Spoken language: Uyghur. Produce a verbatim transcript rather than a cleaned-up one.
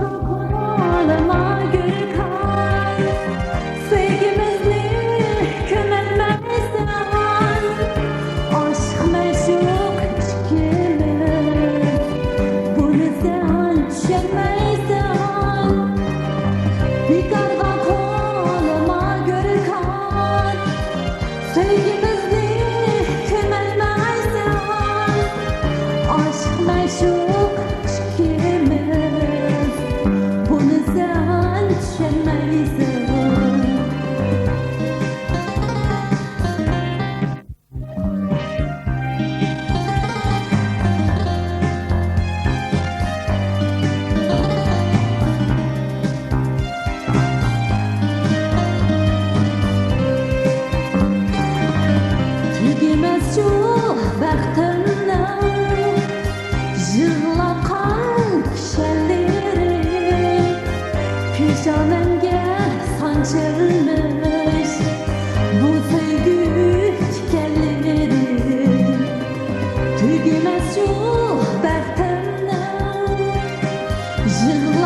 قولىما گۈلكار، سۆيگۈمىزنى كۆمەلمەيسەن. ئاشىق مەشۇق ئىككىمىز، بۇنى سەن چۈشەنمەيسەن. بىكارغا قولىما گۈلكار، سۆيگۈمىزنى كۆمەلمەيسەن. ئاشىق مەشۇق ئىككىمىز، بۇنى سەن چۈشەنمەيسەن. تۈگىمەس شۇ بەختىمنىڭ يىغلاققان كىشەنلىرى، پېشانەمگە سانچىلمىش بۇ سۆيگۈ تىكەنلىرى. تۈگىمەس شۇ بەختىمنىڭ يىغلاققان